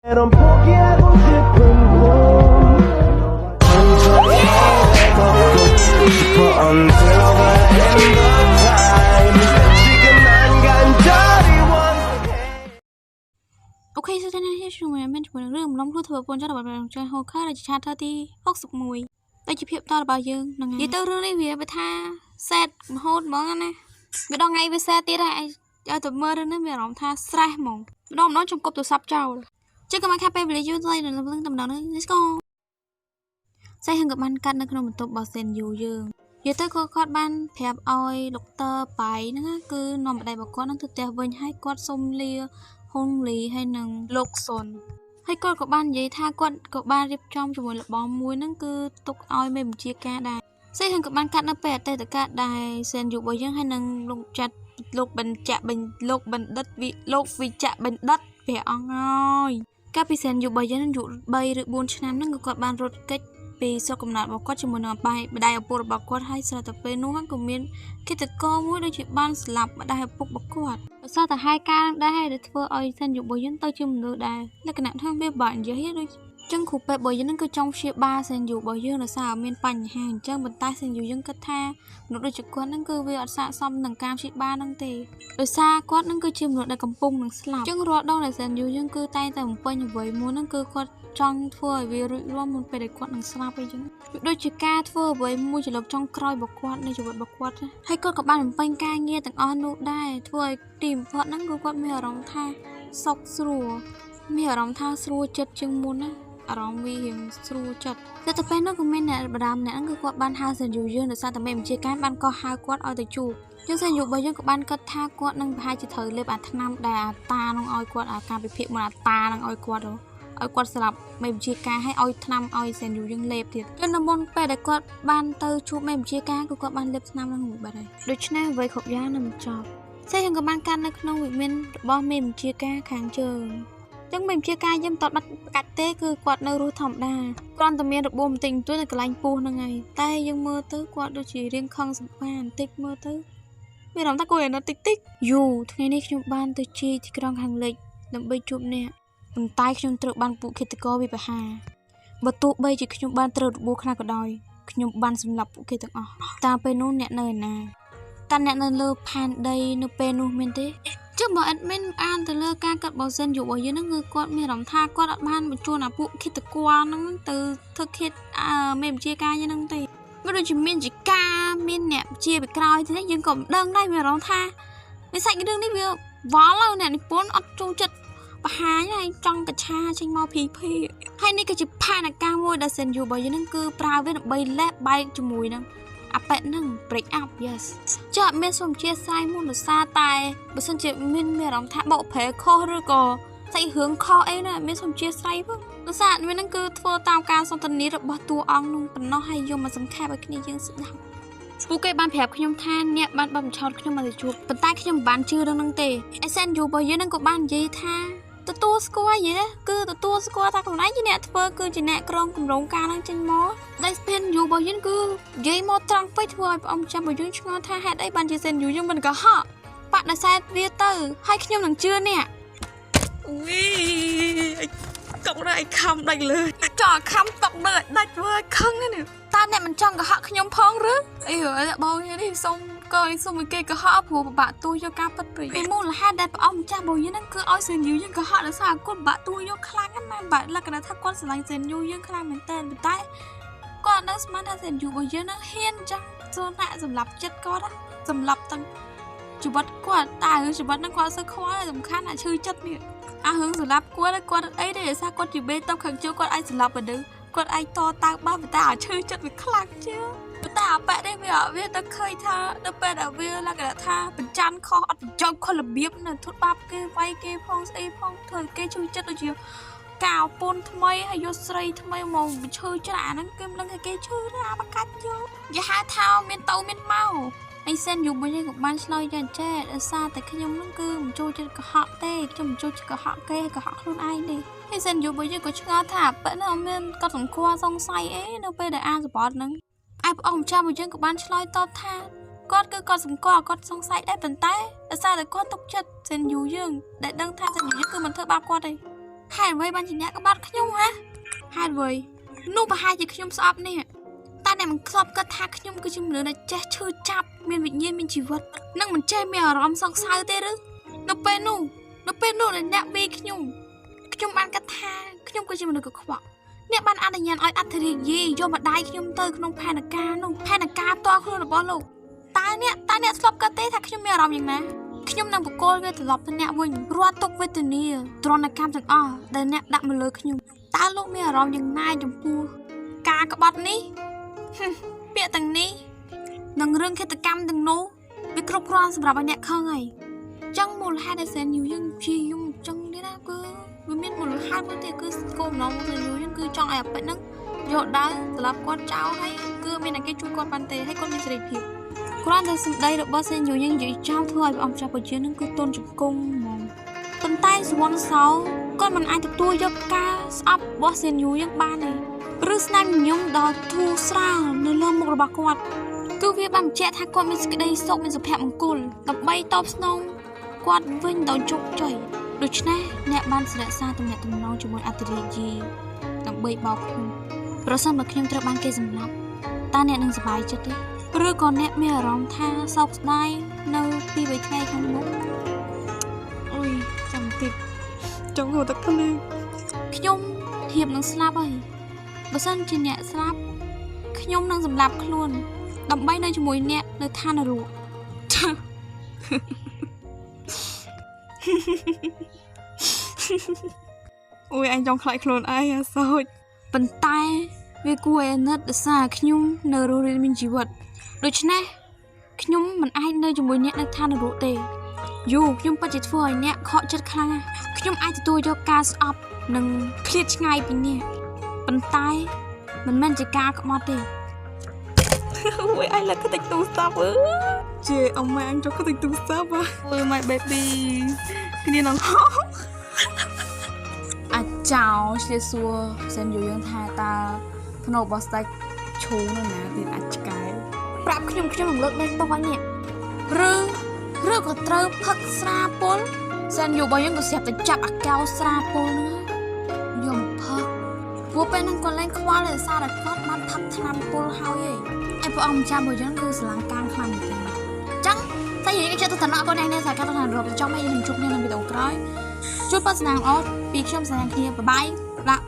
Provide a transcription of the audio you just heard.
넌 포기하고 싶은 꿈 천천히 오래 걷고 싶어 until the end of time 지금 난 간절히 원해. OK សួស្តីអ្នកនាងខ្ញុំមានជាមួយនឹងរឿងម្លំខ្លួនធ្វើប្រពន្ធចុះរបស់ព្រះហូខើដែលជា chapter ទី61ដែលជាភាពតរបស់យើងហ្នឹងហើយនិយាយទៅរឿងនេះវាវាថា sad រហូតហ្មងណាវាដល់ថ្ងៃវា sad ទៀតហើយឲ្យទៅមើលរឿងនេះមានអារម្មណ៍ថា stress ហ្មងម្ដងម្ដងចង់គប់ទូរស័ព្ទចោលជិះកុំឲ្យខាតពេលវេលាយូរទៅនឹងរឿងតំណងនេះ Let's go. សៃហឹងក៏បានកាត់នៅក្នុងបន្ទប់របស់សេនយូយើងនិយាយទៅក៏គាត់បានប្រាប់ឲ្យលោកតើបៃហ្នឹងណាគឺនាំប្តីរបស់គាត់នឹងទៅផ្ទះវិញហើយគាត់សុំលា ហុងលីហើយនឹងលោកសុនហើយគាត់ក៏បាននិយាយថាគាត់ក៏បានរៀបចំជាមួយលបងមួយហ្នឹងគឺទុកឲ្យមេបញ្ជាការដែរសេហឹងក៏បានកាត់នៅពេលអតីតកាលដែរសេនយុរបស់យើងហើយនឹងលោកចាត់លោកបញ្ចបញ្លោកបណ្ឌិតវិលោកវិជ្ជបណ្ឌិតព្រះអង្គហើយកាលពីសេនយុរបស់យើងនឹងយុ3ឬ4ឆ្នាំហ្នឹងក៏គាត់បានរត់គេចពីស្រុកកំណើតរបស់គាត់ជាមួយនឹងបាយម្ដាយឪពុករបស់គាត់ហើយស្រាប់តែពេលនោះក៏មានឃាតករមួយដូចជាបានស្លាប់ម្ដាយឪពុករបស់គាត់ ដោយសារតែហេតុការណ៍ហ្នឹងដែរដែលធ្វើឲ្យសិនយុរបស់យើងទៅជាមនុស្សដែរលក្ខណៈថាវាបាក់និយាយដូចចឹងគ្រូពេទ្យរបស់យើងហ្នឹងគឺចង់ព្យាបាលសិនយុរបស់យើងដោយសារមានបញ្ហាអញ្ចឹងប៉ុន្តែសិនយុយើងគិតថាមនុស្សដូចជាគាត់ហ្នឹងគឺវាអត់ស័ក្តិសមនឹងការព្យាបាលហ្នឹងទេដោយសារគាត់ហ្នឹងគឺជាមនុស្សដែលកំពុងនឹងស្លាប់អញ្ចឹងរាល់ដងដែលសិនយុយើងគឺតែងតែបំពេញអ្វីមួយហ្នឹងគឺគាត់ចង់ធ្វើឲ្យវារួចរាល់មុនពេលដែលគាត់នឹងស្លាប់អីចឹងវាដូចជាការធ្វើអ្វីមួយជាលើកចុងក្រោយរបស់គាត់នៅជីវិតរបស់គាត់ណាហើយគាត់ក៏បានបំពេញការងារទាំងអស់នោះដែរធ្វើឲ្យទីបំផុតហ្នឹងគឺគាត់មានអារម្មណ៍ថាសុខស្រួលមានអារម្មណ៍ថាស្រួលចិត្តជាងមុនណាអារម្មណ៍វារៀងស្រួលចិត្តតែទៅពេលនោះក៏មានអ្នកបដាម្នាក់ហ្នឹងគឺគាត់បានហៅសិនយូយើងដោយសារតែមេបញ្ជាការបានកោះហៅគាត់ឲ្យទៅជួបយើងសិនយូរបស់យើងក៏បានគិតថាគាត់នឹងប្រហែលជាត្រូវលេបអាថ្នាំដែលអាតានឹងឲ្យគាត់អាការពិភាក្សាមួយអាតានឹងឲ្យគាត់ហ៎ ឲ្យគាត់ស្លាប់មេបញ្ជាការឲ្យឲ្យថ្នាំឲ្យសេនយូយើងលេបទៀតចឹងនៅមុនពេលដែលគាត់បានទៅជួបមេបញ្ជាការគឺគាត់បានលេបថ្នាំនឹងមួយបាត់ហើយដូច្នេះអ្វីគ្រប់យ៉ាងនឹងបញ្ចប់សេយើងក៏បានកាន់នៅក្នុងវិមានរបស់មេបញ្ជាការខាងជើងចឹងមេបញ្ជាការយើងមិនតបាត់កាច់ទេគឺគាត់នៅរស់ធម្មតាគ្រាន់តែមានរបួសបន្តិចបន្តួចនៅកន្លែងពោះហ្នឹងហើយតែយើងមើលទៅគាត់ដូចជារៀងខឹងសម្បាបន្តិចមើលទៅមានអារម្មណ៍ថាគួរឲ្យនៅតិចតិចយូថ្ងៃនេះខ្ញុំបានទៅជាយទីក្រុងខាងលិចដើម្បីជួបអ្នក ប៉ុន្តែខ្ញុំត្រូវបានពួកឃាតករវាយប្រហារបើទោះបីជាខ្ញុំបានត្រូវរបួសខ្លះក៏ដោយខ្ញុំបានសម្លាប់ពួកគេទាំងអស់តើពេលនោះអ្នកនៅឯណាតើអ្នកនៅលើផែនដីនៅពេលនោះមែនទេចុះបើ admin អានទៅលើការកាត់បោសិនយុរបស់យើងហ្នឹងគឺគាត់មានអារម្មណ៍ថាគាត់អត់បានបញ្ជូនអាពួកឃាតករហ្នឹងទៅធ្វើឃាតអឺមេបញ្ជាការយើងហ្នឹងទេវាដូចជាមានជាការមានអ្នកជាពីក្រោយទេយើងក៏មិនដឹងដែរមានអារម្មណ៍ថាវាសាច់រឿងនេះវាវល់ហើយអ្នកនិពន្ធអត់ចូលចិត្ត បង្ហាញហើយចង់កឆាចេញមកភីភីហើយនេះគឺជាផែនការមួយដែលសិនយូរបស់យើងហ្នឹងគឺប្រើវាដើម្បីលេបបែកជាមួយនឹងអាប៉ែហ្នឹង break up, yes. ចាអត់មានសុំជាស្រ័យមុនដោយសារតែបើសិនជាមានមានអារម្មណ៍ថាបកប្រែខុសឬក៏សាច់រឿងខុសអីណាអត់មានសុំជាស្រ័យផងដោយសារអត់មានហ្នឹងគឺធ្វើតាមការសន្ទនារបស់តួអង្គនោះប៉ុណ្ណោះហើយយកមកសង្ខេបឲ្យគ្នាយើងស្ដាប់ពួកគេបានប្រាប់ខ្ញុំថាអ្នកបានបបបញ្ឆោតខ្ញុំមកទៅជួបប៉ុន្តែខ្ញុំមិនបានជឿរឿងហ្នឹងទេអេសែនយូរបស់យើងហ្នឹងក៏បាននិយាយថា ទទួលស្គាល់យេគឺទទួលស្គាល់ថាខ្លួនឯងជាអ្នកធ្វើគឺជាអ្នកក្រងកម្រងការហ្នឹងចេញមកដែលស្ពេនយូរបស់យើងគឺនិយាយមកត្រង់ពេកធ្វើឲ្យព្រះអង្គចាំរបស់យើងឆ្ងល់ថាហេតុអីបានជាសេនយូយើងមិនកុហកបដិសេធវាទៅហើយខ្ញុំនឹងជឿអ្នក អុយអីកុកនេះអីខំដាច់លើចង់ឲ្យខំតុកនៅឲ្យដាច់ធ្វើឲ្យខឹងនេះ តើអ្នកមិនចង់កុហកខ្ញុំផងឬអីហ៎បងនេះសុំក៏សុំឲ្យគេកុហកព្រោះពិបាកទួយកការពិតពេកពីមូលហេតុដែលព្រះអង្គម្ចាស់របស់យើងហ្នឹងគឺឲ្យសេនយូយើងកុហកដោយសារគាត់ពិបាកទួយកខ្លាំងណាស់បាក់លក្ខណៈថាគាត់ស្រឡាញ់សេនយូយើងខ្លាំងមែនតើប៉ុន្តែគាត់នៅស្មានថាសេនយូរបស់យើងហ្នឹងហ៊ានចឹងចូលណាក់សម្រាប់ចិត្តគាត់ណាសម្រាប់ទាំងជីវិតគាត់តែរឿងជីវិតហ្នឹងគាត់អត់សូវខ្វល់ទេសំខាន់អាឈឺចិត្តនេះអារឿងសម្រាប់គាត់គាត់អីទេដោយសារគាត់ជាបេតបខាងជើងគាត់អាចសម្លាប់មនុស្សគាត់អាចតតើបានប៉ុន្តែអាឈឺចិត្តវាខ្លាំងជាងប៉ុន្តែអាប៉ែនេះវាវាទៅឃើញថានៅពេលដែលវាលក្ខណៈថាបញ្ចាំខុសអត់បញ្ចុចខុសរបៀបនៅធុតបាបគេវាយគេផងស្អីផងធ្វើឲ្យគេឈឺចិត្តដូចជាកៅពូនថ្មីហើយយកស្រីថ្មីមកឈឺចិត្តអាហ្នឹងគេមិនដឹងថាគេឈឺទេអាបកាច់យកគេហៅថាមានទៅមានមកហើយសិនយូរមួយនេះក៏បានឆ្លើយយ៉ាងចេះដោយសារតែខ្ញុំហ្នឹងគឺមិនចូលចិត្តកុហកទេខ្ញុំមិនចូលចិត្តកុហកគេកុហកខ្លួនឯងទេហើយសិនយូរមួយយើងក៏ឆ្ងល់ថាអាប៉ិហ្នឹងអត់មានកត់សម្គាល់សង្ស័យអីនៅពេលដែលអានសបត់ហ្នឹងឯព្រះអង្គម្ចាស់មួយយើងក៏បានឆ្លើយតបថាគាត់គឺគាត់សម្គាល់គាត់សង្ស័យដែរប៉ុន្តែដោយសារតែគាត់ទុកចិត្តសិនយូយើងដែលដឹងថាសិនយូយើងគឺមិនធ្វើបាបគាត់ទេ។ ហេតុអ្វីបានជាអ្នកក្បត់ខ្ញុំហ៎ហេតុអ្វីនោះប្រហែលជាខ្ញុំស្អប់នេះតែអ្នកមិនធ្លាប់គិតថាខ្ញុំគឺជាមនុស្សដែលចេះឈឺចាប់មានវិញ្ញាណមានជីវិតនិងមិនចេះមានអារម្មណ៍សោកសៅទេឬនៅពេលនោះនៅពេលនោះដែលអ្នកវាយខ្ញុំខ្ញុំបានគិតថាខ្ញុំគឺជាមនុស្សកខ្វក់អ្នកបានអនុញ្ញាតឲ្យអធិរាជយីយកម្ដាយខ្ញុំទៅក្នុងផែនការនោះផែនការផ្ទាល់ខ្លួនរបស់លោកតើអ្នកតើអ្នកធ្លាប់គិតទេថាខ្ញុំមានអារម្មណ៍យ៉ាងណាខ្ញុំនឹងបកគលវាត្រឡប់ទៅអ្នកវិញរាល់ទុក្ខវេទនាទ្រណកម្មទាំងអស់ដែលអ្នកដាក់មកលើខ្ញុំតើលោកមានអារម្មណ៍យ៉ាងណាចំពោះការក្បត់នេះហឹមពាក្យទាំងនេះនិងរឿងឃាតកម្មទាំងនោះវាគ្រប់គ្រាន់សម្រាប់ឲ្យអ្នកខឹងហើយចឹងមូលហេតុដែលសែនយូយើងព្យាយាមចឹងនេះណាគឺវាមានមូលហេតុមួយទៀតគឺគោលបំណងរបស់សែនយូយើងគឺចង់ឲ្យអាពេជ្រហ្នឹងយកដាវសម្រាប់គាត់ចោលហើយគឺមានតែគេជួយគាត់បានទេហើយគាត់មានសេរីភាពគ្រាន់តែសម្ដីរបស់សែនយូយើងនិយាយចោលធ្វើឲ្យព្រះអង្គម្ចាស់ពជានឹងគឺទន់ជង្គង់ហ្មងប៉ុន្តែសវណ្ណសោគាត់មិនអាចទទួលយកការស្អប់របស់សែនយូយើងបានទេឬស្នាមញញឹមដ៏ធូរស្រាលនៅលើមុខរបស់គាត់គឺវាបានបញ្ជាក់ថាគាត់មានសេចក្តីសុខមានសុភមង្គលដើម្បីតបស្នងគាត់វិញដោយជោគជ័យដូច្នេះអ្នកបានរក្សាទំនាក់ទំនងជាមួយអធិរាជយីដើម្បីបោកខ្ញុំប្រសិនបើខ្ញុំត្រូវបានគេសម្លាប់តើអ្នកនឹងសប្បាយចិត្តទេឬក៏អ្នកមានអារម្មណ៍ថាសោកស្ដាយនៅពីរបីថ្ងៃខាងមុខ អូយចាំតិចចង់ហូរទឹកភ្នែក ខ្ញុំធៀបនឹងស្លាប់ហើយបើសិនជាអ្នកស្លាប់ខ្ញុំនឹងសម្លាប់ខ្លួនដើម្បីនៅជាមួយអ្នកនៅឋាននរក អូយអញចង់ខ្លាចខ្លួនឯងអាសោច ប៉ុន្តែវាគួរឲ្យអាណិតដោយសារខ្ញុំនៅរស់រានមានជីវិតដូច្នេះខ្ញុំមិនអាចនៅជាមួយអ្នកនៅឋាននរកទេយូខ្ញុំពិតជាធ្វើឲ្យអ្នកខកចិត្តខ្លាំងណាស់ខ្ញុំអាចទទួលយកការស្អប់និងឃ្លាតឆ្ងាយពីអ្នកប៉ុន្តែមិនមែនជាការក្បត់ទេ អូយអញលឹកខ្ទេចទូរស័ព្ទអើជេអ៊ំម៉ែអញចុះខ្ទេចទូរស័ព្ទអូយ my baby គ្នានឹងហោ អាចោឆ្លៀតសួរសិនយូយើងថាតើភ្នោរបស់ស្ដេចឈូនៅណាទៀតអាចឆ្កែ ប្រាប់ខ្ញុំខ្ញុំនឹងលើកលែងទោសឲ្យអ្នកឬឬក៏ត្រូវផឹកស្រាពុលសែនយូរបស់យើងក៏ស្រាប់តែចាប់អាកែវស្រាពុលហ្នឹងយកមកផឹកព្រោះពេលហ្នឹងគាត់លែងខ្វល់ដោយសារតែគាត់បានផឹកថ្នាំពុលហើយឯងឯព្រះអង្គម្ចាស់របស់យើងគឺស្រឡាញ់កាងខ្លាំងមែនទែនចឹងតែយើងចិត្តទៅតំណក់គាត់នេះសារការតំណរាប់ចង់ឲ្យយើងជួបគ្នានៅវីដេអូក្រោយជួបប៉ាសនាល្អពីខ្ញុំសញ្ញាគ្នាបាយបាយដាក់